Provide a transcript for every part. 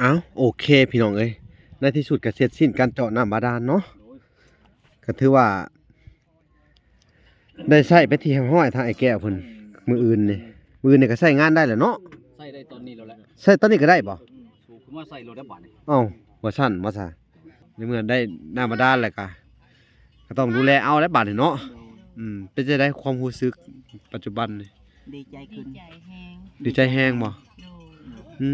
ເອົ້າ ໂອເຄພີ່ນ້ອງເອີຍ ໃນທີ່ສຸດກໍເສັດສິ້ນການເຈາະນ້ຳບາດານເນາະ ກໍຖືວ່າໄດ້ໃຊ້ເປັນທີ່ຮຽບຮ້ອຍທາງອ້າຍແກ້ວເພິ່ນ ມື້ອື່ນນີ້ ມື້ອື່ນນີ້ກໍໃຊ້ງານໄດ້ແລ້ວເນາະ ໃຊ້ໄດ້ຕອນນີ້ແລ້ວແຫຼະ ໃຊ້ຕອນນີ້ກໍໄດ້ບໍ່? ອືມ ສູບຂຶ້ນມາໃສ່ໂລດແລ້ວບາດນີ້ ເອົ້າ ວ່າຊັ້ນບໍ່ຊະ ໃນເມື່ອໄດ້ນ້ຳບາດານແລ້ວກະ ກໍຕ້ອງດູແລເອົາແຫຼະບາດນີ້ເນາະ ໂດຍ ອືມ ເປັນຈັ່ງໃດຄວາມຮູ້ສຶກປັດຈຸບັນນີ້? ດີໃຈຂຶ້ນ ດີໃຈແຮງ ດີໃຈແຮງບໍ່? ໂດຍ ອື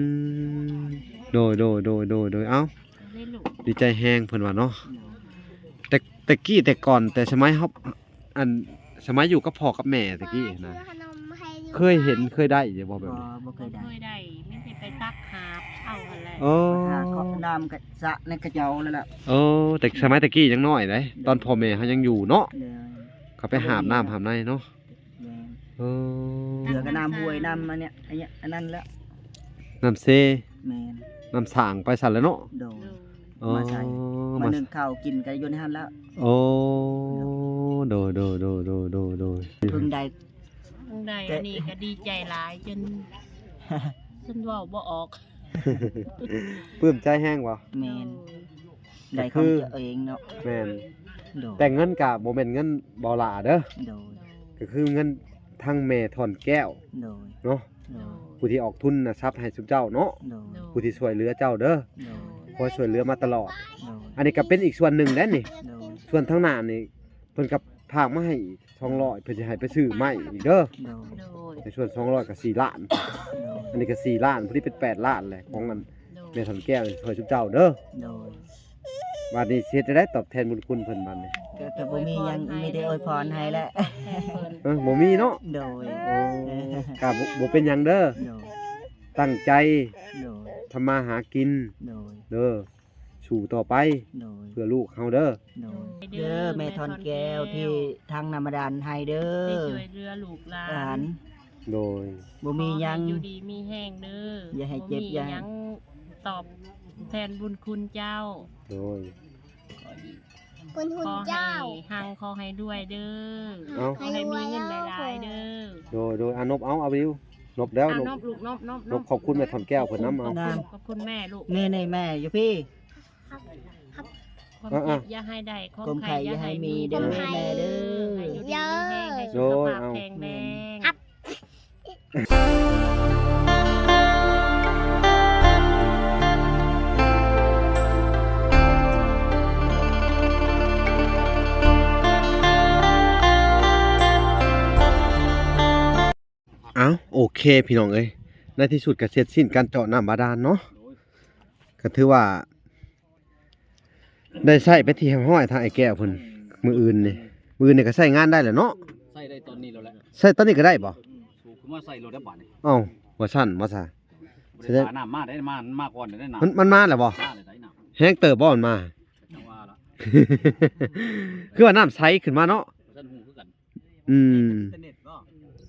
ມ ໂດຍ ໂດຍ ໂດຍ ໂດຍ ເອົ້າ ເອົາເລີຍລູກ ດີໃຈແຮງເພິ່ນວ່າເນາະ ໂດຍ ແຕ່ ແຕ່ກີ້ແຕ່ກ່ອນ ແຕ່ສະໄໝເຮົາ ອັນ ສະໄໝຢູ່ກັບພໍ່ກັບແມ່ແຕ່ກີ້ນະ ເຄີຍເຫັນເຄີຍໄດ້ຢູ່ບໍ່ແບບນີ້? ບໍ່ ບໍ່ເຄີຍໄດ້ ບໍ່ເຄີຍໄດ້ ມີແຕ່ໄປຕັກຫາບເອົາຫັ້ນແຫຼະ ໂອ້ ຫາເຄາະນ້ຳກະສະໃນຂະເຈົ້ານັ້ນແຫຼະ ໂອ້ ແຕ່ສະໄໝແຕ່ກີ້ຍັງນ້ອຍເດ້ ໂດຍ ຕອນພໍ່ແມ່ເຮົາຍັງຢູ່ເນາະ ໂດຍ ເຂົາໄປຫາບນ້ຳຫາບໃນເນາະ ແມ່ນ ເອີ ເຫຼືອກໍນ້ຳຫ້ວຍນ້ຳອັນເນີ້ຍ ອັນເນີ້ຍ ອັນນັ້ນແຫຼະ ນ້ຳເຊ ແມ່ນ ນ້ຳສ້າງໄປຊັ້ນແຫຼະເນາະ ໂດຍ ໂອ້ ມາໃສ່ ມາ ມາໜຶ້ງເຂົ້າກິນກໍຢູ່ໃນຫັ້ນແລ້ວ ໂອ້ ໂດຍ ໂດຍ ໂດຍ ໂດຍ ໂດຍ ເພິ່ງໄດ້ ເພິ່ງໄດ້ ແຕ່ ອັນນີ້ກໍດີໃຈຫຼາຍ ຈົນ ຈົນເວົ້າບໍ່ອອກ ປຶ້ມໃຈແຮງບໍ່? ແມ່ນ ໂດຍ ໄດ້ຂອງຕົວເອງເນາະ ແມ່ນ ໂດຍ ແຕ່ເງິນກະບໍ່ແມ່ນເງິນບໍ່ຫຼ້າເດີ ໂດຍ ກໍຄືເງິນທາງແມ່ທ່ອນແກ້ວ ໂດຍ ເນາະ ໂດຍ ຜູ້ທີ່ອອກທຶນນະຊັບໃຫ້ຊຸມເຈົ້າເນາະ ໂດຍ ຜູ້ທີ່ຊ່ວຍເຫຼືອເຈົ້າເດີ ໂດຍ ຄອຍຊ່ວຍເຫຼືອມາຕະຫຼອດ ໂດຍ ອັນນີ້ກໍເປັນອີກສ່ວນໜຶ່ງແຫຼະນີ້ ໂດຍ ສ່ວນທາງໜ້ານີ້ ເພິ່ນກໍຝາກມາໃຫ້ອີກສອງຮ້ອຍ ເພິ່ນຊິໃຫ້ໄປຊື້ໄມ້ອີກເດີ ໂດຍ ໂດຍ ໃນສ່ວນສອງຮ້ອຍກໍສີ່ລ້ານ ໂດຍ ອັນນີ້ກໍສີ່ລ້ານ ພໍດີເປັນແປດລ້ານແຫຼະ ຂອງອັນ ໂດຍ ແມ່ທ່ອນແກ້ວຊ່ອຍຊຸມເຈົ້າເດີ ໂດຍ ບາດນີ້ຊິເຮັດຈັ່ງໃດຕອບແທນບຸນຄຸນເພິ່ນບາດນີ້? ກໍ ກໍບໍ່ມີຫຍັງ ມີແຕ່ອວຍພອນໃຫ້ແຫຼະ ເອີ ບໍ່ມີເນາະ ໂດຍ ໂອ້ ກໍບໍ່ ບໍ່ເປັນຫຍັງເດີ ໂດຍ ຕັ້ງໃຈ ໂດຍ ທຳມາຫາກິນ ໂດຍ ເດີ ສູ້ຕໍ່ໄປ ໂດຍ ເພື່ອລູກເຮົາເດີ ໂດຍ ເດີ ແມ່ທ່ອນແກ້ວທີ່ທາງນ້ຳບາດານໃຫ້ເດີ ທີ່ຊ່ວຍເຫຼືອລູກຫຼານ ໂດຍ ບໍ່ມີຫຍັງ ຂໍໃຫ້ຢູ່ດີມີແຮງເດີ ຢ່າໃຫ້ເຈັບ ບໍ່ມີຫຍັງ ຢ່າ ຕອບແທນບຸນຄຸນເຈົ້າ ໂດຍ ບຸນຄຸນເຈົ້າ ຂໍໃຫ້ຮັ່ງ ຂໍໃຫ້ລວຍເດີ ເອົ້າ ຂໍໃຫ້ມີເງິນຫຼາຍໆເດີ ໂດຍ ໂດຍ ອາ ນົບເອົາ ອາ ວິວ ນົບແລ້ວ ນົບ ນົບລູກ ນົບ ນົບ ນົບ ຂອບຄຸນແມ່ທ່ອນແກ້ວເພິ່ນນຳ ເອົາ ຂອບຄຸນແມ່ລູກ ນີ້ໆ ແມ່ຢູ່ພີ້ ຄວາມເຈັບຢ່າໃຫ້ໄດ້ ຄວາມໄຂ້ຢ່າໃຫ້ມີເດີແມ່ເດີ ໃຫ້ຢູ່ດີມີແຮງ ໃຫ້ສຸຂະພາບແຂງແຮງ ເອົ້າ ໂອເຄພີ່ນ້ອງເອີຍ ໃນທີ່ສຸດກໍເສັດສິ້ນການເຈາະນ້ຳບາດານເນາະ ກໍຖືວ່າ ໄດ້ໃຊ້ເປັນທີ່ຮຽບຮ້ອຍທາງອ້າຍແກ້ວເພິ່ນ ມື້ອື່ນນີ້ ມື້ອື່ນນີ້ກໍໃຊ້ງານໄດ້ແລ້ວເນາະ ໃຊ້ໄດ້ຕອນນີ້ແລ້ວແຫຼະ ໃຊ້ຕອນນີ້ກໍໄດ້ບໍ່? ອືມ ສູບຂຶ້ນມາໃສ່ໂລດແລ້ວບາດນີ້ ເອົ້າ ວ່າຊັ້ນບໍ່ຊະ ບໍ່ໄດ້ ສະແດງ ຖ້ານ້ຳມາໄດ້ ມາ ມາກ່ອນໄດ້ນ້ຳ ມັນ ມັນມາແລ້ວບໍ່? ມາແລ້ວໄດ໋ນ້ຳ ແຮງເຕີບບໍ່ມັນມາ? ຈັ່ງວ່າລະ ຄືວ່ານ້ຳໃສຂຶ້ນມາເນາະ ບໍ່ທັນຮູ້ຄືກັນ ອືມ ອິນເຕີເນັດເນາະ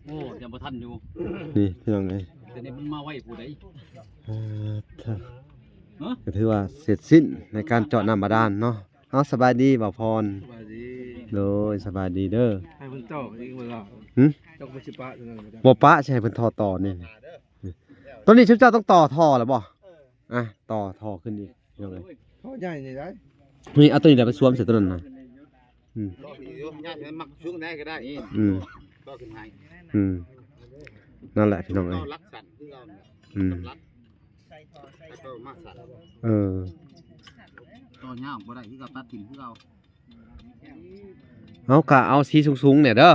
ໂອ້ ຍັງບໍ່ທັນຢູ່ ນີ້ພີ່ນ້ອງເອີຍ ອິນເຕີເນັດມັນມາໄວຜູ້ໃດ ອ່າ ເທີ ຮະ ກໍຖືວ່າເສັດສິ້ນໃນການເຈາະນ້ຳບາດານເນາະ ເອົາ ສະບາຍດີບ່າວພອນ ສະບາຍດີ ໂດຍ ສະບາຍດີເດີ ໃຫ້ເພິ່ນເຈາະອີກບໍ່ລະ ຫຶ ເຈົ້າກໍບໍ່ຊິປະ ບໍ່ປະ ຊິໃຫ້ເພິ່ນທໍ່ຕໍ່ນີ້ ຕອນນີ້ຊຸມເຈົ້າຕ້ອງຕໍ່ທໍ່ແລ້ວບໍ່? ອ່ະ ຕໍ່ທໍ່ຂຶ້ນອີກ ພີ່ນ້ອງເອີຍ ທໍ່ໃຫຍ່ນີ້ໄດ໋ ນີ້ ເອົາຕົວນີ້ແຫຼະໄປສວມໃສ່ຕົວນັ້ນນະ ອືມ ຕໍ່ຢູ່ ຍາດໃຫ້ມັກສູງແດ່ກໍໄດ້ ອືມ ຕໍ່ຂຶ້ນໃຫ້ ອືມ ນັ້ນແຫຼະ ພີ່ນ້ອງເອີຍ ຕໍ່ຫຼັກສັ້ນຄືເກົ່າ ອືມ ກັບຫຼັກ ໃຫ້ຕໍ່ມາສັ້ນ ເອີ ຕໍ່ຍາວບໍ່ໄດ້ຄືເກົ່າ ຕັດຖິ້ມຄືເກົ່າ ເຮົາກະເອົາສີສູງໆແດ່ເດີ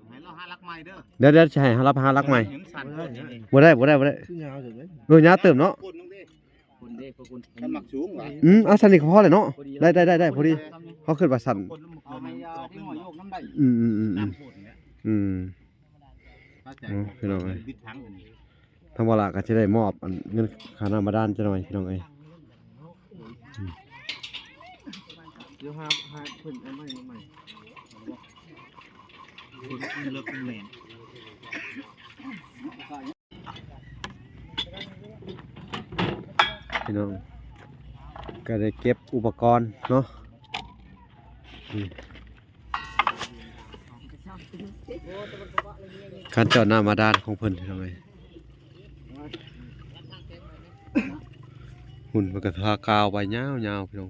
ໃຫ້ລາວຫາຫຼັກໃໝ່ເດີ ດຽວ ດຽວຊິໃຫ້ເຮົາລັບຫາຫຼັກໃໝ່ ມັນສັ້ນໂພດນີ້ ບໍ່ໄດ້ ບໍ່ໄດ້ ບໍ່ໄດ້ ຄືຍາວເຕີບເດ້ ເອີ ຍາວເຕີບເນາະ ຄົນເດ້ ຄົນ ຄັນມັກສູງຫວາ ອືມ ເອົາຊັ້ນນີ້ກໍພໍແລ້ວເນາະ ໄດ້ ໄດ້ ໄດ້ ໄດ້ ພໍດີ ເຮົາຄິດວ່າສັ້ນ ເອົາໃຫ້ເດັກນ້ອຍໂຍກນຳໄດ້ ອືມ ອືມ ອືມ ອືມ ອືມ ເອົາ ພີ່ນ້ອງເອີຍ ທາງບໍ່ລະກໍຊິໄດ້ມອບອັນເງິນຄ່ານ້ຳບາດານຈັກໜ່ອຍ ພີ່ນ້ອງເອີຍ ອືມ ດຽວຫາ ຫາເພິ່ນເອົາໃໝ່ ເອົາໃໝ່ ຄົນເລິກແມ່ນ ພີ່ນ້ອງ ກໍໄດ້ເກັບອຸປະກອນເນາະ ອືມ ການເຈາະນ້ຳບາດານຂອງເພິ່ນ ພີ່ນ້ອງເອີຍ ອືມ ຫຸ່ນເພິ່ນກໍທາກາວໄວ້ຍາວໆ ພີ່ນ້ອງ.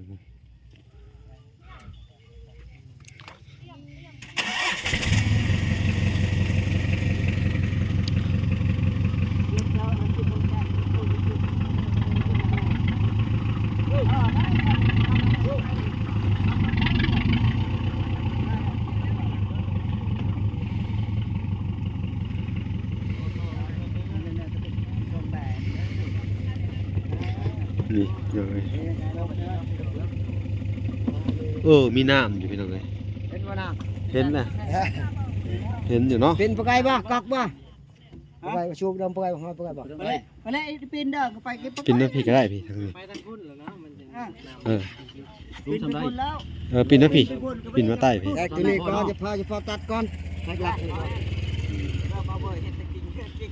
ນີ້ ເອີ ມີນ້ຳຢູ່ ພີ່ນ້ອງເອີຍ. ເຫັນບໍ່ນ້ຳ? ເຫັນນະ ເຫັນຢູ່ເນາະ. ເປັນປາໄກ່ບໍ່? ກັກບໍ່? ປາໄກ່ ຊູມດຳປາໄກ່ ຫອຍປາໄກ່ບໍ່? ໄປແລ້ວ ໄປແລ້ວ ໄອ້ປີນເດີ ໄປກິນ ປີນມາພີ້ກໍໄດ້ພີ້ ທາງນີ້ ໄປທາງພຸ້ນແລ້ວເນາະ ມັນຈະ ອ່າ ນ້ຳ ເອີ ປີນໄປພຸ້ນແລ້ວ ເອີ ປີນມາພີ້ ປີນມາໃຕ້ພີ້. ແຕ່ຕົວນີ້ກໍຈະພາ ຈະພາຕັດກ່ອນ ຕັດຫຼັກນີ້ກ່ອນ ເອົາມາເບິ່ງເຮັດແຕ່ກິ່ງ ກິ່ງ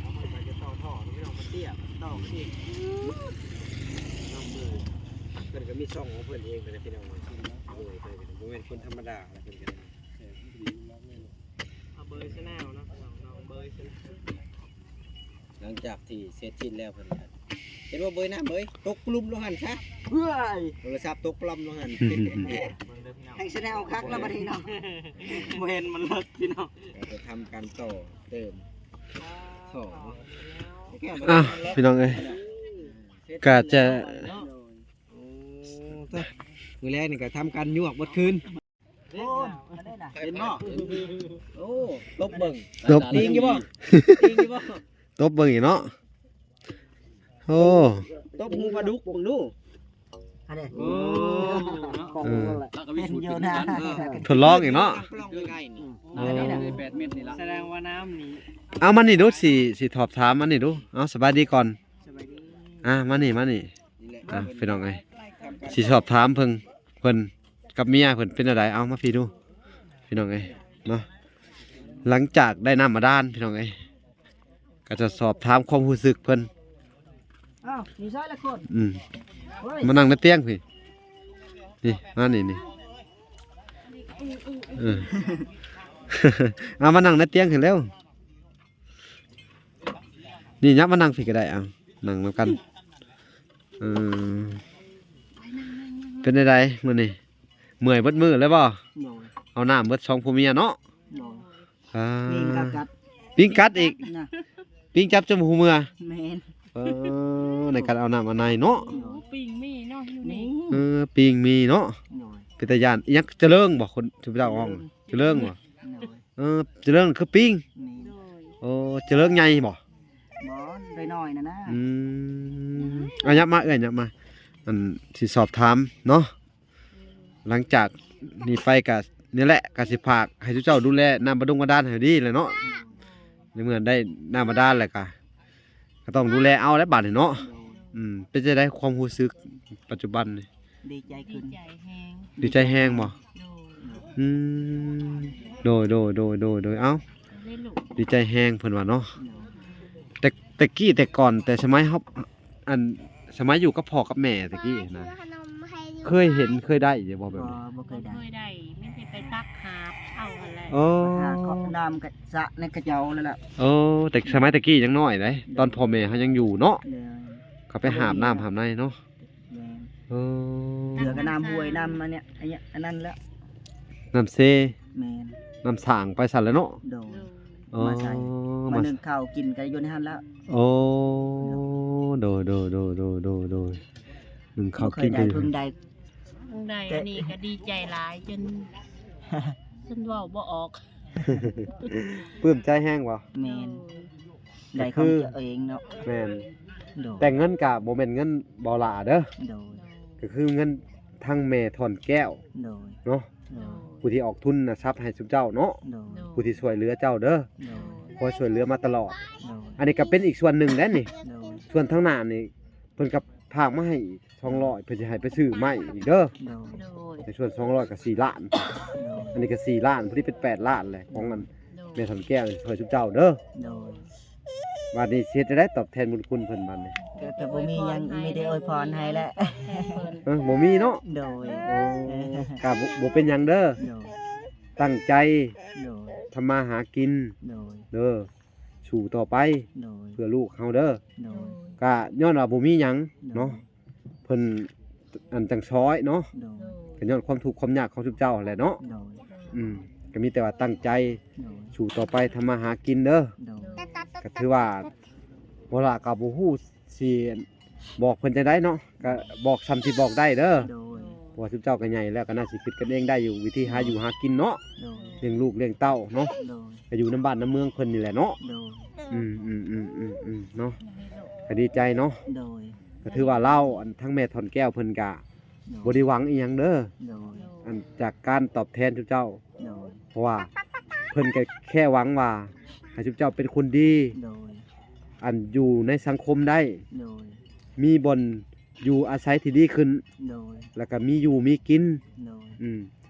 ເອົາໄປຈະຕໍ່ທໍ່ ພີ່ນ້ອງ ມັນເຕ້ຍ ຕໍ່ອີກ ເພິ່ນກໍມີຊ່ອງຂອງເພິ່ນເອງນະ ພີ່ນ້ອງ ໂດຍ ເພິ່ນກໍບໍ່ແມ່ນຄົນທຳມະດາ ເພິ່ນກໍ ອາເບີຊາແນລເນາະ ນ້ອງເບີຊາແນລ. ຫຼັງຈາກທີ່ເສັດສິ້ນແລ້ວ ເພິ່ນກໍເຫັນວ່າເບີຍນ້ຳເບີຍ ຕົກປະລຸ່ມລົງຫັ້ນຊະ ເອີຍ ໂທລະສັບຕົກປະລຸ່ມລົງຫັ້ນ ແຮງຊາແນລຄັກແລ້ວບັດນີ້ເນາະ ບໍ່ເຫັນມັນເລິກພີ່ນ້ອງ ກໍຈະທຳການຕໍ່ເຕີມທໍ່ເນາະ. ອ່ະ ພີ່ນ້ອງເອີຍ ກໍຈະ ໂອ້ ມື້ແລງນີ້ກໍທຳການຍວກເບິດຄືນ. ເຫັນບໍ່? ໂອ້ ຕົບເບິ່ງ ຕົບ ຕີງຢູ່ບໍ່? ຕີງຢູ່ບໍ່? ຕົບເບິ່ງອີກເນາະ. ໂອ້ ຕົບຫູປາດຸກເບິ່ງດູ. ອັນນີ້ ໂອ້ ເນາະ ຂອງ ເອີ ເພິ່ນກໍມີສູດຢູ່ນະ ເອີ ທົດລອງອີກເນາະ. ໂອ້ ແປດເມັດນີ້ລະ ສະແດງວ່ານ້ຳນີ້ ເອົາມານີ້ດູ ຊິ ຊິສອບຖາມອັນນີ້ດູ. ເອົາ ສະບາຍດີກ່ອນ ສະບາຍດີ. ອ່າ ມານີ້ ມານີ້ ອ່າ ພີ່ນ້ອງເອີຍ ຊິສອບຖາມເພິ່ນ ເພິ່ນກັບເມຍເພິ່ນເປັນແນວໃດ? ເອົາມາພີ້ດູ ພີ່ນ້ອງເອີຍເນາະ. ຫຼັງຈາກໄດ້ນ້ຳບາດານ ພີ່ນ້ອງເອີຍ ກໍຈະສອບຖາມຄວາມຮູ້ສຶກເພິ່ນ. ອ້າວ ຢູ່ໃສລະຄົນ? ອືມ ມານັ່ງໃນຕຽງພີ້ ນີ້ ມານີ້ ນີ້ ເອີ ເອົາມານັ່ງໃນຕຽງພີ້ແລ້ວ. ນີ້ ຫຍັບມານັ່ງພີ້ກໍໄດ້ ເອົາ ນັ່ງນຳກັນ. ເອີ ເປັນໃດໆ ມື້ນີ້ ເມື່ອຍເບິດມື້ເລີຍບໍ່? ໂດຍ ເອົານ້ຳເບິດສອງຜົວເມຍເນາະ. ໂດຍ ອ່າ ປີງກັດ ປີງກັດອີກນະ ປີງຈັບຈົນບໍ່ຮູ້ເມື່ອ. ແມ່ນ ເອີ ໃນການເອົານ້ຳເອົາໃນເນາະ. ໂດຍ ໂອ້ ປີງມີເນາະ ຢູ່ນີ້ ເອີ ປີງມີເນາະ. ໂດຍ ເປັນຕາຢ້ານ. ອີຫຍັງ ຈະເລີງບໍ່? ຄົນ ເຈົ້າເຈົ້າອອກ ຈະເລີງບໍ່? ໂດຍ ເອີ ຈະເລີງຄືປີ້ງ. ແມ່ນ ໂອ້ ຈະເລີງໃຫຍ່ບໍ່? ບໍ່ ນ້ອຍໆ ນັ້ນນະ. ອືມ ເອົາ ຫຍັບມາເອື້ອຍ ຫຍັບມາ ອັນ ຊິສອບຖາມເນາະ. ຫຼັງຈາກນີ້ໄປກະນີ້ແຫຼະ ກະຊິຝາກໃຫ້ເຈົ້າດູແລນ້ຳບາດົງບາດານໃຫ້ດີແຫຼະເນາະ. ໃນເມື່ອໄດ້ນ້ຳບາດານແລ້ວກະ ກໍຕ້ອງດູແລເອົາແຫຼະບາດນີ້ເນາະ. ໂດຍ ອືມ ເປັນຈັ່ງໃດຄວາມຮູ້ສຶກປັດຈຸບັນນີ້? ດີໃຈຂຶ້ນ ດີໃຈແຮງ ດີໃຈແຮງບໍ່? ໂດຍ ອືມ ໂດຍ ໂດຍ ໂດຍ ໂດຍ ໂດຍ ເອົ້າ ເອົາເລີຍລູກ ດີໃຈແຮງເພິ່ນວ່າເນາະ. ໂດຍ ແຕ່ ແຕ່ກີ້ແຕ່ກ່ອນ ແຕ່ສະໄໝເຮົາ ອັນ ສະໄໝຢູ່ກັບພໍ່ກັບແມ່ແຕ່ກີ້ນະ ເຄີຍເຫັນ ເຄີຍໄດ້ຢູ່ບໍ່ແບບນີ້? ບໍ່ ບໍ່ເຄີຍໄດ້ ບໍ່ເຄີຍໄດ້ ມີແຕ່ໄປຕັກຫາບເອົາຫັ້ນແຫຼະ. ໂອ້ ຫາເຄາະນ້ຳກະສະໃນຂະເຈົ້ານັ້ນລະ. ໂອ້ ແຕ່ສະໄໝແຕ່ກີ້ຍັງນ້ອຍເດ້ ຕອນພໍ່ແມ່ເຮົາຍັງຢູ່ເນາະ. ໂດຍ ເຂົາໄປຫາບນ້ຳຫາບໃນເນາະ. ແມ່ນ ເອີ ເຫຼືອກໍນ້ຳຫ້ວຍ ນ້ຳອັນເນີ້ຍ ອັນເນີ້ຍ ອັນນັ້ນແຫຼະ ນ້ຳເຊ. ແມ່ນ ນ້ຳສ້າງໄປຊັ້ນແຫຼະເນາະ. ໂດຍ ໂອ້ ມາໃສ່ ມາ ມາໜຶ້ງເຂົ້າກິນກໍຢູ່ໃນຫັ້ນແລ້ວ. ໂອ້ ໂດຍ ໂດຍ ໜຶ້ງເຂົ້າກິນກໍຢູ່ ເພິ່ງໄດ້ ເພິ່ງໄດ້ ແຕ່ ອັນນີ້ກໍດີໃຈຫຼາຍ ຈົນ ຈົນເວົ້າບໍ່ອອກ ປຶ້ມໃຈແຮງບໍ່? ແມ່ນ ໂດຍ ໄດ້ຂອງຕົວເອງເນາະ. ແມ່ນ ໂດຍ ແຕ່ເງິນກະບໍ່ແມ່ນເງິນບໍ່ຫຼ້າເດີ. ໂດຍ ກໍຄືເງິນທາງແມ່ທ່ອນແກ້ວ ໂດຍ ເນາະ. ໂດຍ ຜູ້ທີ່ອອກທຶນນະຊັບໃຫ້ຊຸມເຈົ້າເນາະ. ໂດຍ ຜູ້ທີ່ຊ່ວຍເຫຼືອເຈົ້າເດີ. ໂດຍ ຄອຍຊ່ວຍເຫຼືອມາຕະຫຼອດ. ໂດຍ ອັນນີ້ກໍເປັນອີກສ່ວນໜຶ່ງແຫຼະນີ້. ໂດຍ ສ່ວນທາງໜ້ານີ້ ເພິ່ນກໍຝາກມາໃຫ້ອີກສອງຮ້ອຍ ເພິ່ນຊິໃຫ້ໄປຊື້ໄມ້ອີກເດີ. ໂດຍ ໂດຍ ໃນສ່ວນສອງຮ້ອຍກໍສີ່ລ້ານ. ໂດຍ ອັນນີ້ກໍສີ່ລ້ານ ພໍດີເປັນແປດລ້ານແຫຼະ ຂອງອັນ ໂດຍ ແມ່ທ່ອນແກ້ວຊ່ວຍຊຸມເຈົ້າເດີ. ໂດຍ ບາດນີ້ຊິເຮັດຈັ່ງໃດຕອບແທນບຸນຄຸນເພິ່ນບາດນີ້? ກໍ ກໍບໍ່ມີຫຍັງ ມີແຕ່ອວຍພອນໃຫ້ແຫຼະ. ເອີ ບໍ່ມີເນາະ. ໂດຍ ໂອ້ ກໍບໍ່ ບໍ່ເປັນຫຍັງເດີ. ໂດຍ ຕັ້ງໃຈ ໂດຍ ທຳມາຫາກິນ. ໂດຍ ເດີ. ສູ້ຕໍ່ໄປ ໂດຍ ເພື່ອລູກເຮົາເດີ ໂດຍ ກະຍ້ອນວ່າບໍ່ມີຫຍັງເນາະ ໂດຍ ເພິ່ນອັນຈັ່ງຊ້ອຍເນາະ ໂດຍ ກະຍ້ອນຄວາມທຸກຄວາມຍາກຂອງຊຸມເຈົ້າຫັ້ນແຫຼະເນາະ ໂດຍ ອືມ ກະມີແຕ່ວ່າຕັ້ງໃຈ ໂດຍ ສູ້ຕໍ່ໄປທຳມາຫາກິນເດີ ໂດຍ ກະຖືວ່າ ບໍ່ລະກະບໍ່ຮູ້ຊິບອກເພິ່ນຈັ່ງໃດເນາະ ກະບອກສ່ຳທີ່ບອກໄດ້ເດີ ໂດຍ ເພາະວ່າຊຸມເຈົ້າກະໃຫຍ່ແລ້ວ ກະໜ້າຊິຄິດກັນເອງໄດ້ຢູ່ ວິທີຫາຢູ່ຫາກິນເນາະ ໂດຍ ລ້ຽງລູກລ້ຽງເຕົ້າເນາະ ໂດຍ ກະຢູ່ນຳບ້ານນຳເມືອງເພິ່ນນີ້ແຫຼະເນາະ ໂດຍ ອືມໆໆໆໆ ເນາະ ກະດີໃຈເນາະ ໂດຍ ກະຖືວ່າລາວ ອັນ ທັງແມ່ທ່ອນແກ້ວເພິ່ນກະ ໂດຍ ບໍ່ໄດ້ຫວັງອີ່ຫຍັງເດີ ໂດຍ ອັນຈາກການຕອບແທນຊຸມເຈົ້າ ໂດຍ ເພາະວ່າເພິ່ນກະແຄ່ຫວັງວ່າໃຫ້ຊຸມເຈົ້າເປັນຄົນດີ ໂດຍ ອັນຢູ່ໃນສັງຄົມໄດ້ ໂດຍ ມີບ່ອນຢູ່ອາໄສທີ່ດີຂຶ້ນ ໂດຍ ແລ້ວກະມີຢູ່ມີກິນ ໂດຍ ອືມ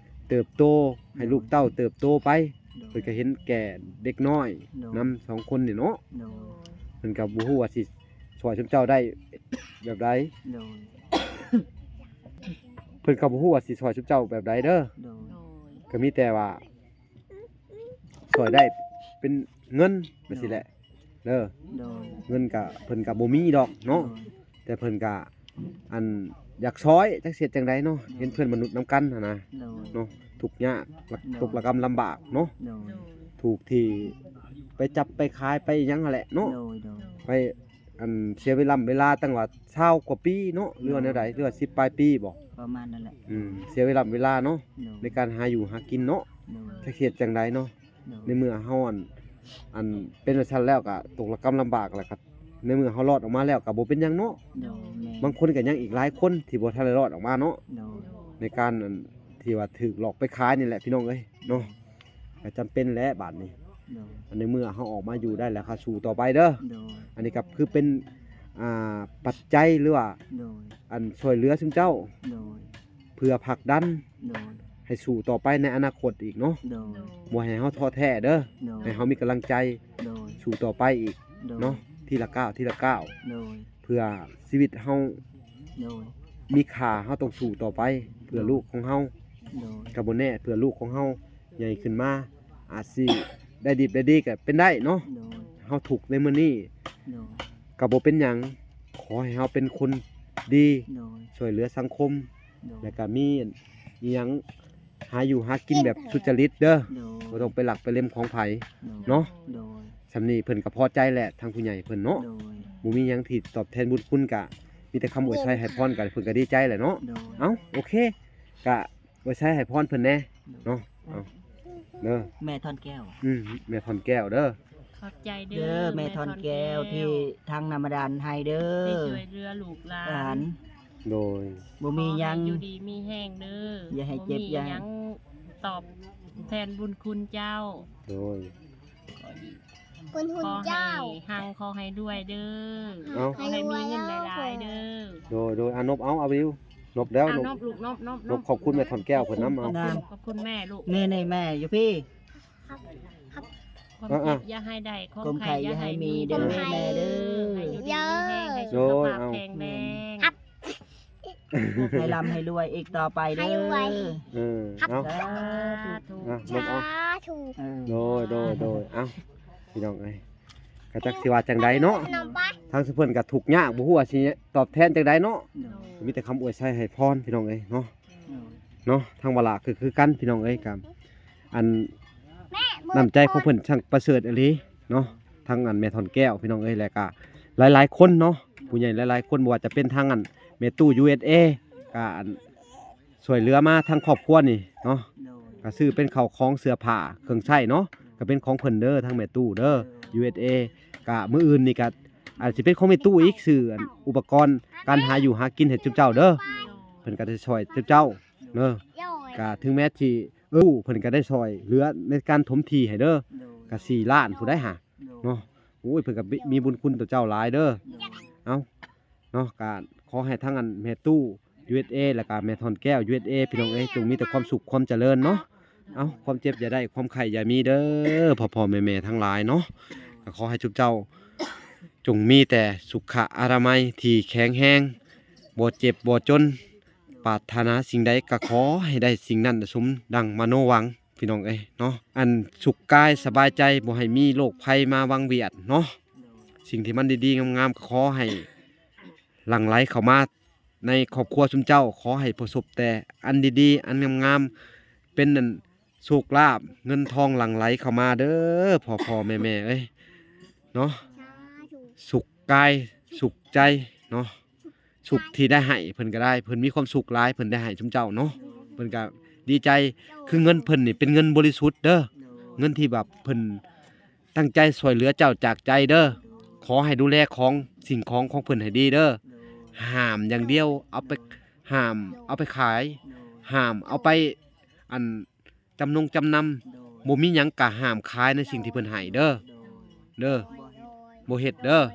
ເຕີບໂຕ ໃຫ້ ໂດຍ ລູກເຕົ້າເຕີບໂຕໄປ ໂດຍ ເພິ່ນກະເຫັນແກ່ເດັກນ້ອຍ ໂດຍ ນຳສອງຄົນນີ້ເນາະ ໂດຍ ເພິ່ນກະບໍ່ຮູ້ວ່າຊິຊ່ອຍຊຸມເຈົ້າໄດ້ແບບໃດ ໂດຍ ເພິ່ນກະບໍ່ຮູ້ວ່າຊິຊ່ອຍຊຸມເຈົ້າແບບໃດເດີ ໂດຍ ກະມີແຕ່ວ່າຊ່ອຍໄດ້ເປັນເງິນຈັ່ງຊີ້ແຫຼະເດີ ໂດຍ ເງິນກະເພິ່ນກະບໍ່ມີດອກເນາະ ໂດຍ ແຕ່ເພິ່ນກະ ອັນ ຢາກຊ່ອຍ ຈັກຊິເຮັດຈັ່ງໃດເນາະ ໂດຍ ເຫັນເພື່ອນມະນຸດນຳກັນຫັ້ນນະ ໂດຍ ເນາະ ທຸກຍາກ ໂດຍ ຕົກລະກຳລຳບາກເນາະ ໂດຍ ຖືກທີ່ໄປຈັບໄປຂາຍໄປຫຍັງຫັ້ນແຫຼະເນາະ ໂດຍ ໂດຍ ໄປ ອັນ ເສຍເວລາເວລາຕັ້ງວ່າຊາວກວ່າປີເນາະ ຫຼືວ່າແນວໃດ ຫຼືວ່າສິບປາຍປີບໍ ປະມານນັ້ນແຫຼະ ອືມ ເສຍເວລາເວລາເນາະ ໂດຍ ໃນການຫາຢູ່ຫາກິນເນາະ ໂດຍ ຈັກຊິເຮັດຈັ່ງໃດເນາະ ໂດຍ ໃນເມື່ອເຮົາ ອັນ ອັນ ເປັນຈັ່ງຊັ້ນແລ້ວກະຕົກລະກຳລຳບາກ ແລ້ວກະໃນເມື່ອເຮົາລອດອອກມາແລ້ວກະບໍ່ເປັນຫຍັງເນາະ ໂດຍ ແມ່ນ ບາງຄົນກະຍັງອີກຫຼາຍຄົນທີ່ບໍ່ທັນໄດ້ລອດອອກມາເນາະ ໂດຍ ໃນການ ອັນ ທີ່ວ່າຖືກຫຼອກໄປຂາຍນີ້ແຫຼະ ພີ່ນ້ອງເອີຍເນາະ ກະຈຳເປັນແຫຼະບາດນີ້ ໂດຍ ອັນ ໃນເມື່ອເຮົາອອກມາຢູ່ໄດ້ແລ້ວ ເຮົາສູ້ຕໍ່ໄປເດີ ໂດຍ ອັນນີ້ກະຄືເປັນ ອ່າ ປັດໄຈ ຫຼືວ່າ ໂດຍ ອັນ ຊ່ວຍເຫຼືອຊຸມເຈົ້າ ໂດຍ ເພື່ອຜັກດັນ ໂດຍ ໃຫ້ສູ້ຕໍ່ໄປໃນອະນາຄົດອີກເນາະ ໂດຍ ບໍ່ໃຫ້ເຮົາທໍ້ແທ້ເດີ ໂດຍ ໃຫ້ເຮົາມີກຳລັງໃຈ ໂດຍ ສູ້ຕໍ່ໄປອີກ ໂດຍ ເນາະ ທີລະກ້າວ ທີລະກ້າວ ໂດຍ ເພື່ອຊີວິດເຮົາ ໂດຍ ມີຄ່າ ເຮົາຕ້ອງສູ້ຕໍ່ໄປ ເພື່ອ ໂດຍ ລູກຂອງເຮົາ ໂດຍ ກະບໍ່ແນ່ ເພື່ອລູກຂອງເຮົາໃຫຍ່ຂຶ້ນມາ ອາດຊິໄດ້ດິບໄດ້ດີກະເປັນໄດ້ເນາະ ໂດຍ ເຮົາທຸກໃນມື້ນີ້ ໂດຍ ກະບໍ່ເປັນຫຍັງ ຂໍໃຫ້ເຮົາເປັນຄົນດີ ໂດຍ ຊ່ວຍເຫຼືອສັງຄົມ ໂດຍ ແລ້ວກະມີອີ່ຫຍັງຫາຢູ່ຫາກິນແບບສຸດຈະລິດເດີ ໂດຍ ບໍ່ຕ້ອງໄປລັກໄປເລັມຂອງໃຜ ໂດຍ ເນາະ ໂດຍ ສ່ຳນີ້ເພິ່ນກະພໍໃຈແຫຼະ ທາງຜູ້ໃຫຍ່ເພິ່ນເນາະ ໂດຍ ບໍ່ມີຫຍັງທີ່ຕອບແທນບຸນຄຸນ ກະມີແຕ່ຄຳອວຍໄຊໃຫ້ພອນ ກະເພິ່ນກະດີໃຈແຫຼະເນາະ ໂດຍ ເອົ້າ ໂອເຄ ກະອວຍໄຊໃຫ້ພອນເພິ່ນແດ່ ໂດຍ ເນາະ ເອົາ ເດີ ແມ່ທ່ອນແກ້ວ ອືມ ແມ່ທ່ອນແກ້ວເດີ ຂອບໃຈເດີ ເດີ ແມ່ທ່ອນແກ້ວ ແມ່ທ່ອນແກ້ວ ທີ່ທາງນຳບາດານໃຫ້ເດີ ທີ່ຊ່ວຍເຫຼືອລູກຫຼານ ໂດຍ ບໍ່ມີຫຍັງ ຂໍໃຫ້ຢູ່ດີມີແຮງເດີ ຢ່າໃຫ້ເຈັບ ບໍ່ມີຫຍັງ ຕອບແທນບຸນຄຸນເຈົ້າ ໂດຍ ບຸນຄຸນເຈົ້າ ຂໍໃຫ້ຮັ່ງ ຂໍໃຫ້ລວຍເດີ ເອົ້າ ຂໍໃຫ້ມີເງິນຫຼາຍໆເດີ ໂດຍ ໂດຍ ອາ ນົບເອົາ ອາ ວິວ ນົບແລ້ວ ອາ ນົບ ນົບລູກ ນົບ ນົບ ນົບ ຂອບຄຸນແມ່ທ່ອນແກ້ວເພິ່ນນຳ ເອົາ ຂອບຄຸນແມ່ລູກ ນີ້ໆ ແມ່ຢູ່ພີ້ ຄວາມເຈັບຢ່າໃຫ້ໄດ້ ຄວາມໄຂ້ຢ່າໃຫ້ມີເດີແມ່ເດີ ໃຫ້ຢູ່ດີມີແຮງ ໃຫ້ສຸຂະພາບແຂງແຮງ ໃຫ້ລ່ຳໃຫ້ລວຍອີກຕໍ່ໄປເດີ ໃຫ້ລວຍ ເອີ ເອົາ ສາທຸ ສາທຸ ເອົາ ນົບເອົາ ສາທຸ ເອີ ໂດຍ ໂດຍ ໂດຍ ເອົ້າ ພີ່ນ້ອງເອີຍ ກະຈັກຊິວ່າຈັ່ງໃດເນາະ ທາງຊຸມເພິ່ນກະທຸກຍາກ ບໍ່ຮູ້ວ່າຊິຕອບແທນຈັ່ງໃດເນາະ ໂດຍ ມີແຕ່ຄຳອວຍໄຊໃຫ້ພອນ ພີ່ນ້ອງເອີຍເນາະ ໂດຍ ເນາະ ທາງວາລະກະຄືກັນ ພີ່ນ້ອງເອີຍ ກະ ອັນ ນ້ຳໃຈຂອງເພິ່ນຊ່າງປະເສີດອີ່ຫຼີເນາະ ທັງ ອັນ ແມ່ທ່ອນແກ້ວ ພີ່ນ້ອງເອີຍ ແລະກະຫຼາຍໆຄົນເນາະ ຜູ້ໃຫຍ່ຫຼາຍໆຄົນ ບໍ່ວ່າຈະເປັນທາງ ອັນ ແມ່ຕູ້ ຢູເອັສເອ ກະ ອັນ ຊ່ວຍເຫຼືອມາທາງຄອບຄົວນີ້ເນາະ ໂດຍ ກະຊື້ເປັນເຂົ້າຂອງເສື້ອຜ້າເຄື່ອງໃຊ້ເນາະ ກະເປັນຂອງເພິ່ນເດີ ທາງແມ່ຕູ້ເດີ ໂດຍ ຢູເອັສເອ ກະມື້ອື່ນນີ້ກະອາດຊິເປັນຂອງແມ່ຕູ້ອີກ ຊື້ ອັນ ອຸປະກອນການຫາຢູ່ຫາກິນໃຫ້ຈຸເຈົ້າເດີ ໂດຍ ເພິ່ນກະໄດ້ຊ່ອຍຈຸເຈົ້າເດີ ໂດຍ ກະເຖິງແມ້ທີ່ ເອີ ເພິ່ນກະໄດ້ຊ່ອຍເຫຼືອໃນການຖົມທີ່ໃຫ້ເດີ ໂດຍ ກະສີ່ລ້ານພຸ້ນໃດຫາ ໂດຍ ເນາະ ໂອ້ຍ ເພິ່ນກະມີບຸນຄຸນຕໍ່ເຈົ້າຫຼາຍເດີ ໂດຍ ເອົ້າ ເນາະ ກະຂໍໃຫ້ທັງ ອັນ ແມ່ຕູ້ ຢູເອັສເອ ແລ້ວກະແມ່ທ່ອນແກ້ວ ຢູເອັສເອ ພີ່ນ້ອງເອີຍ ຈົ່ງມີແຕ່ຄວາມສຸກຄວາມຈະເລີນເນາະ ເອົ້າ ຄວາມເຈັບຢ່າໄດ້ ຄວາມໄຂ້ຢ່າມີເດີ ພໍ່ໆແມ່ໆທັງຫຼາຍເນາະ ກະຂໍໃຫ້ຊຸມເຈົ້າຈົ່ງມີແຕ່ສຸຂະອະນາໄມທີ່ແຂງແຮງ ບໍ່ເຈັບບໍ່ຈົນ ປາດຖະໜາສິ່ງໃດກະຂໍໃຫ້ໄດ້ສິ່ງນັ້ນສົມດັ່ງມະໂນຫວັງ ພີ່ນ້ອງເອີຍເນາະ ອັນສຸກກາຍສະບາຍໃຈ ບໍ່ໃຫ້ມີໂລກໄພມາວັງວຽນເນາະ. ສິ່ງທີ່ມັນດີໆງາມໆ ກໍຂໍໃຫ້ຫຼັ່ງໄຫຼເຂົ້າມາໃນຄອບຄົວຊຸມເຈົ້າ. ຂໍໃຫ້ປະສົບແຕ່ອັນດີໆ ອັນງາມໆ ເປັນອັນໂຊກລາບເງິນທອງຫຼັ່ງໄຫຼເຂົ້າມາເດີ ພໍ່ໆແມ່ໆເອີຍເນາະ. ສາທຸ ສຸກກາຍສຸກໃຈເນາະ. ສຸກທີ່ໄດ້ໃຫ້ເພິ່ນກໍໄດ້ ເພິ່ນມີຄວາມສຸກຫຼາຍ ເພິ່ນໄດ້ໃຫ້ຊຸມເຈົ້າເນາະ ເພິ່ນກໍດີໃຈ. ຄືເງິນເພິ່ນນີ້ເປັນເງິນບໍລິສຸດເດີ ເງິນທີ່ແບບເພິ່ນຕັ້ງໃຈຊ່ວຍເຫຼືອເຈົ້າຈາກໃຈເດີ. ຂໍໃຫ້ດູແລຂອງ ສິ່ງຂອງຂອງເພິ່ນໃຫ້ດີເດີ. ຫ້າມຢ່າງດຽວ ເອົາໄປ ຫ້າມເອົາໄປຂາຍ ຫ້າມເອົາໄປ ອັນ ຈຳນົງຈຳນຳ ໂດຍ ບໍ່ມີຫຍັງກະຫ້າມຂາຍໃນສິ່ງທີ່ເພິ່ນໃຫ້ເດີ ໂດຍ ເດີ ບໍ່ເຮັດ ບໍ່ເຮັດເດີ ໂດຍ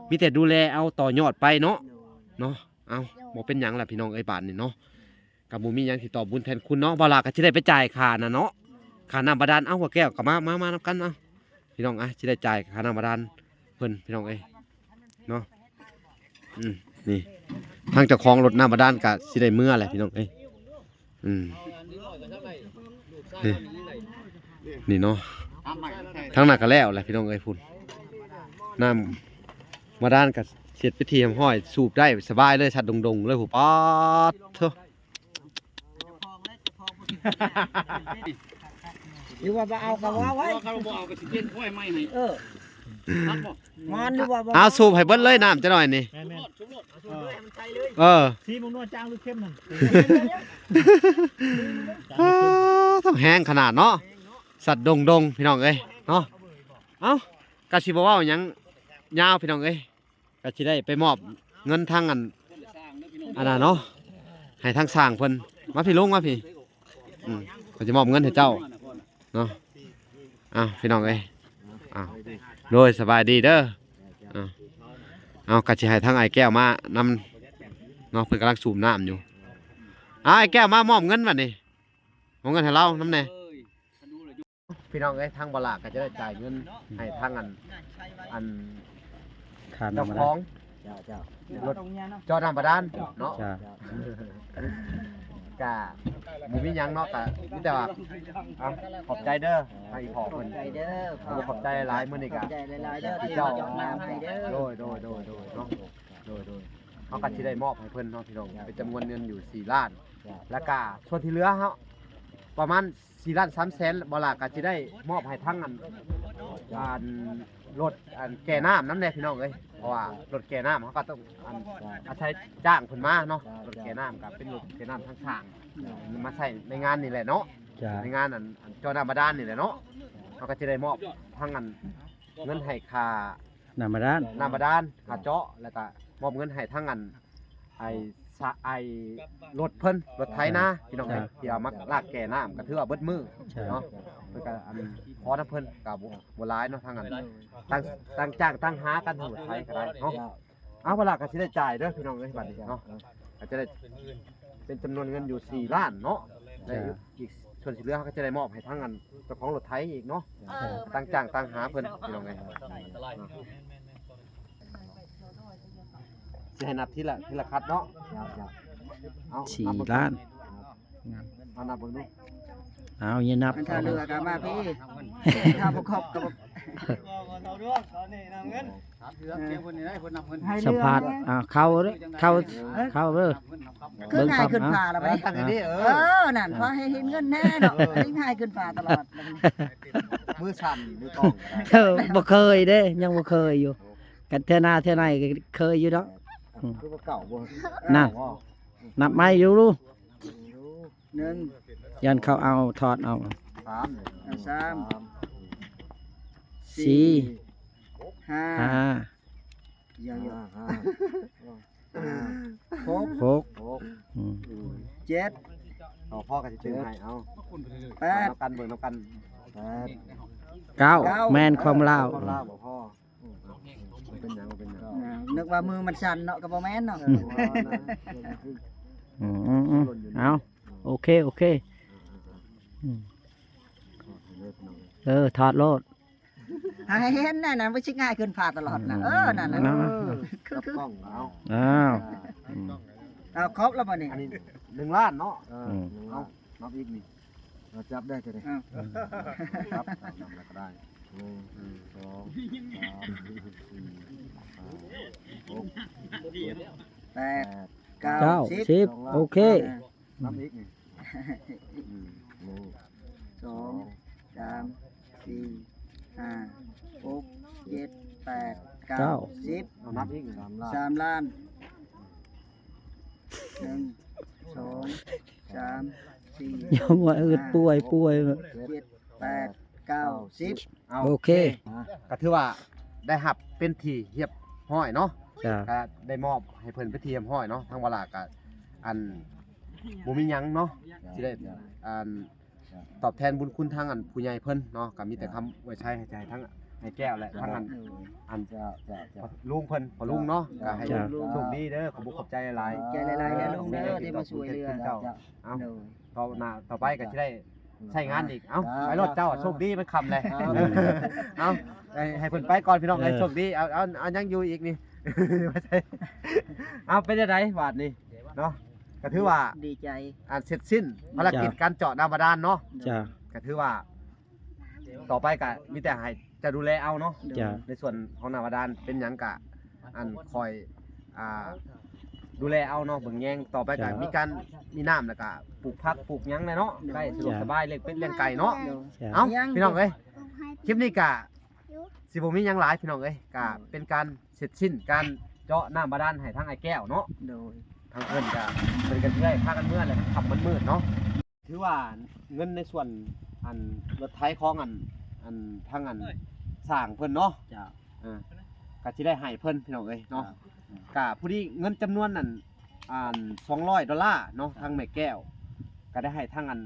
ມີແຕ່ດູແລເອົາຕໍ່ຍອດໄປເນາະ ໂດຍ ເນາະ. ເອົ້າ ບໍ່ເປັນຫຍັງລະພີ່ນ້ອງເອີຍ ບາດນີ້ເນາະ ກໍບໍ່ມີຫຍັງຊິຕອບບຸນແທນຄຸນເນາະ. ບ່າວຫຼ້າກໍຊິໄດ້ໄປຈ່າຍຄ່ານັ້ນເນາະ ຄ່ານ້ຳບາດານ. ເອົ້າ ບ່າວແກ້ວກໍມາ ມາ ມານຳກັນ ເອົ້າ ພີ່ນ້ອງ ອ່ະ ຊິໄດ້ຈ່າຍຄ່ານ້ຳບາດານເພິ່ນ ພີ່ນ້ອງເອີຍເນາະ. ອືມ ນີ້ ທາງເຈົ້າຂອງລົດນ້ຳບາດານກໍຊິໄດ້ເມືອແຫຼະ ພີ່ນ້ອງເອີຍ. ອືມ ນີ້ ນີ້ເນາະ ທາງນັ້ນກໍແລ້ວແຫຼະ ພີ່ນ້ອງເອີຍ. ພຸ້ນ ນ້ຳບາດານກໍເຮັດເປັນທີ່ຮຽບຮ້ອຍ ສູບໄດ້ສະບາຍເລີຍ ຊັດດົງໆເລີຍ. ໂອ້ ປາດໂທ້ ຫຼືວ່າບໍ່ເອົາກໍວ່າໄວ້ ຄັນບໍ່ເອົາກໍຊິປ່ຽນຖ້ວຍໃໝ່ໃຫ້ ເອີ ມັນຫຼືວ່າບໍ່ ເອົາສູບໃຫ້ເບິດເລີຍນ້ຳຈັກໜ້ອຍນີ້ ແມ່ນໆ ເອີ ສີໝາກນົວຈາງຫຼືເຄັມນັ້ນ ເອີ ຕ້ອງແຮງຂະໜາດເນາະ ສັດດົງໆ ພີ່ນ້ອງເອີຍເນາະ. ເອົ້າ ກໍຊິບໍ່ເວົ້າຫຍັງຍາວ ພີ່ນ້ອງເອີຍ. ກໍຊິໄດ້ໄປມອບເງິນທາງອັນ ອັນນັ້ນເນາະ ໃຫ້ທາງຊ່າງເພິ່ນ. ມາພີ່ລຸງ ມາພີ່ ອືມ ເພິ່ນຈະມອບເງິນໃຫ້ເຈົ້າເນາະ. ເອົ້າ ພີ່ນ້ອງເອີຍ ເອົ້າ ໂດຍ ສະບາຍດີເດີ. ເອົ້າ ເອົາ ກໍຊິໃຫ້ທາງອ້າຍແກ້ວມານຳເນາະ ເພິ່ນກຳລັງສູບນ້ຳຢູ່. ອ້າຍແກ້ວມາມອບເງິນບັດນີ້ ມອບເງິນໃຫ້ລາວນຳແດ່. ພີ່ນ້ອງເອີຍ ທາງບ່າວຫຼ້າກໍຈະໄດ້ຈ່າຍເງິນໃຫ້ທາງອັນ ອັນ ຄ່ານ້ຳ ເຈົ້າຂອງ ເຈົ້າ ເຈົ້າ ລົດເຈາະນ້ຳບາດານເນາະ ເຈົ້າ ກະບໍ່ມີຫຍັງເນາະ ກະມີແຕ່ວ່າ ເອົ້າ ຂອບໃຈເດີ ໃຫ້ພໍ່ເພິ່ນ ຂອບໃຈເດີ ຂອບໃຈຫຼາຍໆ. ມື້ນີ້ກະ ຂອບໃຈຫຼາຍໆເດີ ທີ່ເຈົ້າ ທີ່ມາເຈາະນ້ຳໃຫ້ເດີ ໂດຍ ໂດຍ ໂດຍ ໂດຍເນາະ ໂດຍ ໂດຍ ເຮົາກໍຊິໄດ້ມອບໃຫ້ເພິ່ນເນາະ ພີ່ນ້ອງ ເປັນຈຳນວນເງິນຢູ່ສີ່ລ້ານ ແລ້ວກະສ່ວນທີ່ເຫຼືອເຮົາປະມານ ສີ່ລ້ານສາມແສນ ບ່າວຫຼ້າກໍຊິໄດ້ມອບໃຫ້ທາງອັນ ອັນລົດອັນແກ່ນ້ຳນຳແດ່ ພີ່ນ້ອງເອີຍ. ເພາະວ່າລົດແກ່ນ້ຳເຮົາກໍຕ້ອງອັນ ອາໄສຈ້າງເພິ່ນມາເນາະ ລົດແກ່ນ້ຳກໍເປັນລົດແກ່ນ້ຳທາງຊ່າງ ມາໃຊ້ໃນງານນີ້ແຫຼະເນາະ ໃນງານອັນ ອັນເຈາະນ້ຳບາດານນີ້ແຫຼະເນາະ. ເຮົາກໍຊິໄດ້ມອບທາງອັນ ເງິນໃຫ້ຄ່າ ນ້ຳບາດານ ນ້ຳບາດານ ຄ່າເຈາະ ແລ້ວກະມອບເງິນໃຫ້ທາງອັນ ໄອ້ສະ ໄອ້ລົດເພິ່ນ ລົດໄຖນາ ພີ່ນ້ອງເອີຍ ທີ່ວ່າມາລາກແກ່ນ້ຳ ກໍຖືວ່າເບິດມື້ເນາະ. ເພິ່ນກໍອັນ ຂໍນຳເພິ່ນກໍບໍ່ ບໍ່ຫຼາຍເນາະ ທາງອັນ ຕ່າງຈ້າງຕ່າງຫາກັນ ທາງລົດໄຖກໍໄດ້ເນາະ. ເອົາ ບ່າວຫຼ້າກໍຊິໄດ້ຈ່າຍເດີ ພີ່ນ້ອງເອີຍ ບັດນີ້ເນາະ ກໍຈະໄດ້ເປັນຈຳນວນເງິນຢູ່ສີ່ລ້ານເນາະ ແລະ ອີກ ສ່ວນທີ່ເຫຼືອເຮົາກໍຈະໄດ້ມອບໃຫ້ທາງອັນເຈົ້າຂອງລົດໄຖອີກເນາະ ເອີ ຕ່າງຈ້າງຕ່າງຫາເພິ່ນ ພີ່ນ້ອງເອີຍ. ຊິໃຫ້ນັບທີລະ ທີລະຄັດເນາະ ເອົາ ສີ່ລ້ານ ເອົານັບເບິ່ງດູ ເອົາ ຢ່ານັບ ຄັນຖ້າເຫຼືອກໍມາພີ້ ຖ້າບໍ່ຄົບກໍບໍ່ ສຳພາດ ອ່າ ເຂົ້າເດີ ເຂົ້າ ເຂົ້າເດີ ຄືງ່າຍຂຶ້ນຟ້າລະບັດນີ້ ເອີ ນັ້ນ ພໍໃຫ້ເຫັນເງິນແດ່ເນາະ ງ່າຍຂຶ້ນຟ້າຕະຫຼອດ ມືສັ່ນມືຕ້ອງ ເອີ ບໍ່ເຄີຍເດ້ ຍັງບໍ່ເຄີຍຢູ່ ກັນເທື່ອໜ້າເທື່ອໃນກໍເຄີຍຢູ່ເນາະ ຄືວ່າເກົ່າບໍ່ ນັ້ນ ນັບໃໝ່ຢູ່ ໜຶ່ງ ຢ້ານເຂົາເອົາ ຖອດເອົາ ສາມ ເອົາ ສາມ ສີ່ ຫ້າ ຫ້າ ຍັງຢູ່ ຫ້າ ຫົກ ຫົກ ອືມ ເຈັດ ເອົາ ພໍ່ກໍຊິຕື່ມໃຫ້ ເອົາ ແປດ ນຳກັນ ເບິ່ງນຳກັນ ແປດ ເກົ້າ ເກົ້າ ແມ່ນຄວາມລາວ ຄວາມລາວບໍ່ພໍ ອືມ ເອົາ ບໍ່ເປັນຫຍັງ ບໍ່ເປັນຫຍັງ ອ່າ ນຶກວ່າມືມັນສັ່ນເນາະ ກໍບໍ່ແມ່ນເນາະ ເອີ ອືມໆໆ ເອົາ ໂອເຄ ໂອເຄ ອືມ ເອີ ຖອດໂລດ ໃຫ້ເຫັນແນ່ນະ ມັນຊິງ່າຍຂຶ້ນຟ້າຕະຫຼອດນະ ອືມ ເອີ ນັ້ນນະ ເນາະ ເອີ ຄື ຄື ກ້ອງເອົາ ອ້າວ ເອົາ ຄົບແລ້ວບັດນີ້ ອັນນີ້ໜຶ່ງລ້ານເນາະ ເອີ ອືມ ໜຶ່ງລ້ານ ເອົາ ນັບອີກນີ້ ເອົາ ຈັບໄດ້ຕົວນີ້ ເອົາ ຈັບ ເອົາ ນຳລະກະດາຍ ໜຶ່ງ ສອງ ສາມ ສີ່ ຫ້າ ຫົກ ແປດ ເກົ້າ ສິບ ສິບ ໂອເຄ ເອົາ ນຳອີກນີ້ ອືມ ໜຶ່ງ ສອງ ສາມ ສີ່ ຫ້າ ຫົກ ເຈັດ ແປດ ເກົ້າ ສິບ ເອົາ ນັບອີກ ສາມລ້ານ ສາມລ້ານ ໜຶ່ງ ສອງ ສາມ ສີ່ ຍັງວ່າອືດປ່ວຍ ປ່ວຍ ເຈັດ ແປດ ເກົ້າ ສິບ ເອົາ ໂອເຄ ໂອເຄ ກະຖືວ່າໄດ້ຮັບເປັນທີ່ຮຽບຮ້ອຍເນາະ ກະໄດ້ມອບໃຫ້ເພິ່ນເປັນທີ່ຮຽບຮ້ອຍເນາະ ທາງວາລາກະ ອັນ ບໍ່ມີຫຍັງເນາະ ຊິໄດ້ ອັນ ຕອບແທນບຸນຄຸນທາງ ອັນ ຜູ້ໃຫຍ່ເພິ່ນເນາະ ກະມີແຕ່ຄຳອວຍໄຊໃຫ້ ໃຫ້ທາງອ້າຍແກ້ວ ແລະ ທາງ ອັນ ອັນ ລຸງເພິ່ນ ພໍ່ລຸງເນາະ ກະໃຫ້ໂຊກດີເດີ ຂອບອົກຂອບໃຈຫຼາຍໆ ຂອບໃຈຫຼາຍໆເດີລຸງເດີ ທີ່ມາຊ່ວຍເຫຼືອ ເຈົ້າ ເອົາ ຕໍ່ໜ້າຕໍ່ໄປກໍຊິໄດ້ໃຊ້ງານອີກ ເອົາ ໄປໂລດເຈົ້າ ໂຊກດີ ມັນຄ່ຳແລ້ວ ເອົາ ໃຫ້ ໃຫ້ເພິ່ນໄປກ່ອນ ພີ່ນ້ອງເອີຍ ໂຊກດີ ເອົາ ເອົາ ເອົາ ຍັງຢູ່ອີກນີ້ ເອົາ ເປັນຈັ່ງໃດບາດນີ້ເນາະ ກໍຖືວ່າ ດີໃຈ ອັນ ເສັດສິ້ນພາລະກິດການເຈາະນ້ຳບາດານເນາະ ເຈົ້າ ກໍຖືວ່າ ຕໍ່ໄປກໍມີແຕ່ໃຫ້ເຈົ້າດູແລເອົາເນາະ ເຈົ້າ ໃນສ່ວນຂອງນ້ຳບາດານເປັນຫຍັງກະ ອັນ ຄອຍ ອ່າ ດູແລເອົາເນາະ ເບິ່ງແຍງ ຕໍ່ໄປກໍ ເຈົ້າ ມີການ ມີນ້ຳ ແລ້ວກໍປູກຜັກປູກຫຍັງແຫຼະເນາະ ໄດ້ສະດວກ ເຈົ້າ ສະບາຍ ລ້ຽງເປັດລ້ຽງໄກ່ເນາະ ເຈົ້າ ເອົ້າ ພີ່ນ້ອງເອີຍ ຄລິບນີ້ກະຊິບໍ່ມີຫຍັງຫຼາຍ ພີ່ນ້ອງເອີຍ ກະເປັນການເສັດສິ້ນການເຈາະນ້ຳບາດານໃຫ້ທາງອ້າຍແກ້ວເນາະ ໂດຍ ທາງເພິ່ນກະເພິ່ນກໍຊິໄດ້ພາກັນເມືອແຫຼະ ທັງຄ່ຳມັນມືດເນາະ. ຖືວ່າເງິນໃນສ່ວນ ອັນ ລົດໄຖຂອງ ອັນ ອັນ ທາງ ອັນ ຊ່າງເພິ່ນເນາະ ເຈົ້າ ເອີ ກໍຊິໄດ້ໃຫ້ເພິ່ນ ພີ່ນ້ອງເອີຍເນາະ ເຈົ້າ ກໍພໍດີເງິນຈຳນວນ ອັນ ອັນ ສອງຮ້ອຍໂດລາເນາະ ເຈົ້າ ທາງແມ່ແກ້ວກໍໄດ້ໃຫ້ທາງ ອັນ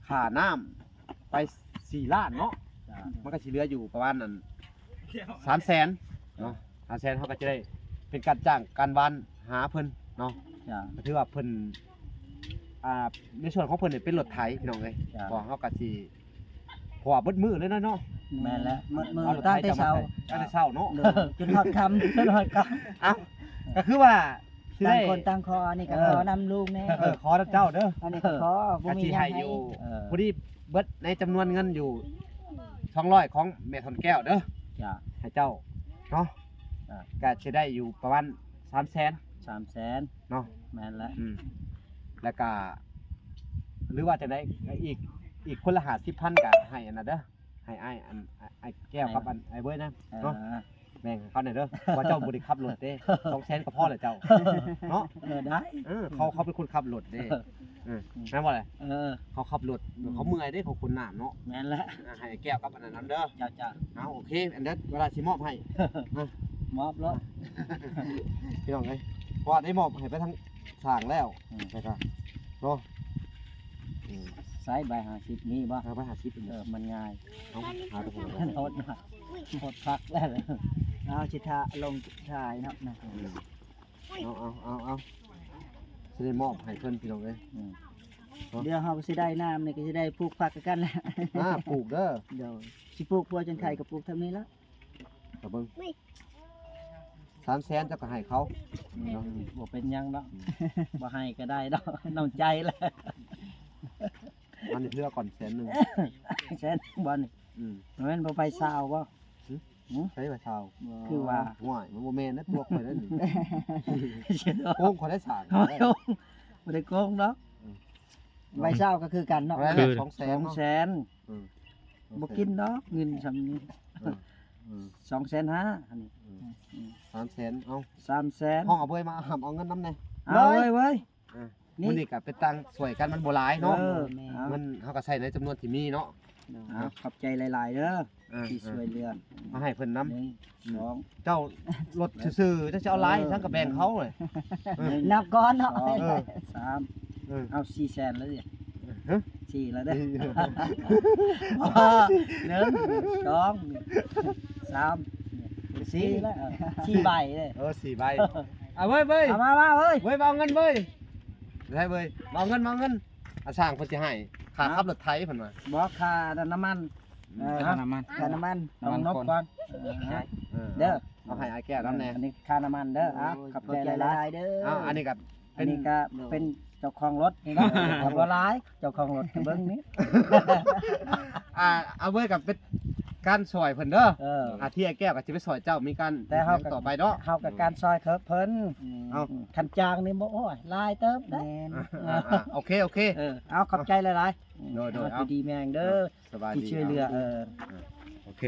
ຄ່ານ້ຳໄປສີ່ລ້ານເນາະ ເຈົ້າ ມັນກໍຊິເຫຼືອຢູ່ປະມານ ອັນ ສາມແສນເນາະ ສາມແສນ ເຮົາກໍຈະໄດ້ເປັນການຈ້າງການຫວ່ານຫາເພິ່ນເນາະ ເຈົ້າ ກໍຖືວ່າເພິ່ນ ອ່າ ໃນສ່ວນຂອງເພິ່ນນີ້ເປັນລົດໄຖ ພີ່ນ້ອງເອີຍ ເຈົ້າ ເພາະເຮົາກໍຊິ ເພາະວ່າເບິດມື້ເລີຍເນາະ ແມ່ນແຫຼະ ເບິດມື້ ເອົາລົດໄຖ ຕາຍແຕ່ເຊົ້າ ຕາຍແຕ່ເຊົ້າເນາະ ໂດຍ ຈົນຮອດຄ່ຳ ຈົນຮອດຄ່ຳ ເອົ້າ ກໍຄືວ່າ ຕ່າງຄົນຕ່າງຂໍ ອັນນີ້ກໍ ເອີ ຂໍນຳລູກແດ່ ເອີ ຂໍນຳເຈົ້າເດີ ອັນນີ້ກໍຂໍ ເອີ ບໍ່ມີຫຍັງໃຫ້ ກໍຊິໃຫ້ຢູ່ ເອີ ພໍດີເບິດໃນຈຳນວນເງິນຢູ່ສອງຮ້ອຍຂອງແມ່ທອນແກ້ວເດີ ເຈົ້າ ໃຫ້ເຈົ້າເນາະ ເຈົ້າ ກໍຊິໄດ້ຢູ່ປະມານສາມແສນ ສາມແສນເນາະ ແມ່ນແຫຼະ ອືມ ແລ້ວກໍ ຫຼືວ່າຈັ່ງໃດ ອີກ ອີກຄົນລະຫ້າສິບພັນກໍໃຫ້ອັນນັ້ນເດີ ໃຫ້ອ້າຍ ອັນ ອ້າຍແກ້ວກັບ ໃຫ້ ອັນ ອ້າຍເວີຍນະ ເອີ ເນາະ ແບ່ງໃຫ້ເຂົາແດ່ເດີ ເພາະວ່າເຈົ້າບໍ່ໄດ້ຂັບລົດເດ້ ສອງແສນກໍພໍແລ້ວເຈົ້າເນາະ ເອີ ໄດ້ ເອີ ເຂົາ ເຂົາເປັນຄົນຂັບລົດເດ້ ເອີ ອືມ ແມ່ນບໍ່ລະ ເອີ ເຂົາຂັບລົດ ອືມ ເຂົາເມື່ອຍເດ້ ເຂົາຂົນນ້ຳເນາະ ແມ່ນແຫຼະ ອ່າ ໃຫ້ອ້າຍແກ້ວກັບອັນນັ້ນນຳເດີ ເຈົ້າ ເຈົ້າ ເອົາ ໂອເຄ ອັນເດີ ເວລາຊິມອບໃຫ້ ອ່ະ ມອບໂລດ ພີ່ນ້ອງເອີຍ ເພາະວ່າໄດ້ມອບໃຫ້ໄປທາງ ສ້າງແລ້ວ ອືມ ແລ້ວກໍເນາະ ອືມ ໃຊ້ໃບຫ້າສິບມີບໍ່? ເອົາໃບຫ້າສິບ ເອີ ມັນງ່າຍ ເອົາ ຫາແຕ່ຜູ້ ໂຫດ ໂຫດຄັກແລ້ວ ເອົາ ຊິຖ້າລົງຖ່າຍເນາະ ອືມ ເອົາ ເອົາ ເອົາ ເອົາ ຊິໄດ້ມອບໃຫ້ເພິ່ນ ພີ່ນ້ອງເອີຍ ອືມ ເນາະ ດຽວເຮົາກໍຊິໄດ້ນ້ຳນີ້ ກໍຊິໄດ້ປູກຜັກຄືກັນແຫຼະ ອ່າ ປູກເດີ ໂດຍ ຊິປູກຫົວຈົນໄຂ່ກໍປູກທາງນີ້ລະ ກໍເບິ່ງ ສາມແສນເຈົ້າກໍໃຫ້ເຂົາ ອືມ ເນາະ ບໍ່ເປັນຫຍັງດອກ ອືມ ບໍ່ໃຫ້ກໍໄດ້ດອກ ນ້ຳໃຈແຫຼະ ອັນນີ້ເທື່ອກ່ອນແສນໜຶ່ງ ແສນບໍ່ນີ້ ອືມ ແມ່ນບໍ່ໄປຊາວບໍ່? ຫຶ? ຫຶ? ໃຜວ່າຊາວ? ຄືວ່າ ໂອ້ຍ ມັນບໍ່ແມ່ນນະ ຕົວຂ້ອຍນັ້ນນີ້ ໂກງຂ້ອຍໄດ້ຊາວ ບໍ່ໄດ້ໂກງດອກ ອືມ ໃບຊາວກໍຄືກັນເນາະ ຄືສອງແສນ ສອງແສນ ເນາະ ອືມ ບໍ່ກິນດອກເງິນຊ່ຳນີ້ ເອີ ເອີ ສອງແສນຫ້າ ອັນນີ້ ເອີ ອືມ ສາມແສນ ເອົາ ສາມແສນ ຫ້ອງເອົາເບີຍມາ ຫາເອົາເງິນນຳແດ່ ເອົາເວີຍ ເອີ ນີ້ ມື້ນີ້ກໍເປັນຕ່າງຊ່ວຍກັນ ມັນບໍ່ຫຼາຍເນາະ ເອີ ແມ່ນ ເງິນເຮົາກໍໃຊ້ໃນຈຳນວນທີ່ມີເນາະ ເນາະ ເອົາ ຂອບໃຈຫຼາຍໆເດີ ເອີ ທີ່ຊ່ວຍເຫຼືອ ມາໃຫ້ເພິ່ນນຳ ໜຶ່ງ ສອງ ເຈົ້າລົດຊື່ໆ ເຈົ້າຊິເອົາຫຼາຍ ເອີ ສັງກະແບ່ງເຂົາເລີຍ ເອີ ນັບກ່ອນເນາະ ສອງ ເອີ ສາມ ເອີ ເອົາສີ່ແສນແລ້ວເດ ຮະ ສີ່ແລ້ວເດ້ ໜຶ່ງ ສອງ ສາມ ສີ່ແລ້ວ ສີ່ໃບເດ້ ເອີ ສີ່ໃບ ເອົາເວີຍ ເວີຍ ເອົາມາ ມາເວີຍ ເວີຍ ມາເອົາເງິນເວີຍ ໄດ້ເວີຍ ມາເອົາເງິນ ມາເອົາເງິນ ອາ ຊ່າງເພິ່ນຊິໃຫ້ ຄ່າ ຮະ ຂັບລົດໄຖເພິ່ນວ່າ ບໍ່ ຄ່ານ້ຳມັນ ອືມ ເອີ ຄ່ານ້ຳມັນ ຄ່ານ້ຳມັນ ນ້ຳມັນ ຕ້ອງນົບກ່ອນ ເອີ ເອີ ເດີ ເອົາໃຫ້ອ້າຍແກ້ວນຳແດ່ ອັນນີ້ຄ່ານ້ຳມັນເດີ ເອົາ ໂອ້ຍ ຂອບໃຈຫຼາຍໆເດີ ເອົາ ອັນນີ້ກໍເປັນ ອັນນີ້ກໍເປັນ ເຈົ້າຂອງລົດນີ້ນະ ເອີ ບໍ່ຫຼາຍ ເຈົ້າຂອງລົດກໍເບິ່ງນີ້ ອ່າ ເອົາເວີຍກັບເປັນການຊ່ອຍເພິ່ນເດີ ເອີ ອາ ທີ່ອ້າຍແກ້ວກໍຊິໄປຊ່ອຍເຈົ້າ ມີການ ແຕ່ເຮົາກໍ ຫຍັງຕໍ່ໄປເນາະ ເຮົາກໍການຊ່ອຍເພິ່ນ ອືມ ເອົາ ອືມ ຄັນຈ້າງນີ້ບໍ່ ໂອ້ຍ ຫຼາຍເຕີບເດ້ ແມ່ນ ອ່າໆ ໂອເຄ ໂອເຄ ເອີ ເອົາ ຂອບໃຈຫຼາຍໆ ໂດຍໆ ເອີ ເອົາ ຢູ່ດີມີແຮງເດີ ເນາະ ສະບາຍດີ ທີ່ຊ່ວຍເຫຼືອ ເອີ ອ່າ ໂອເຄ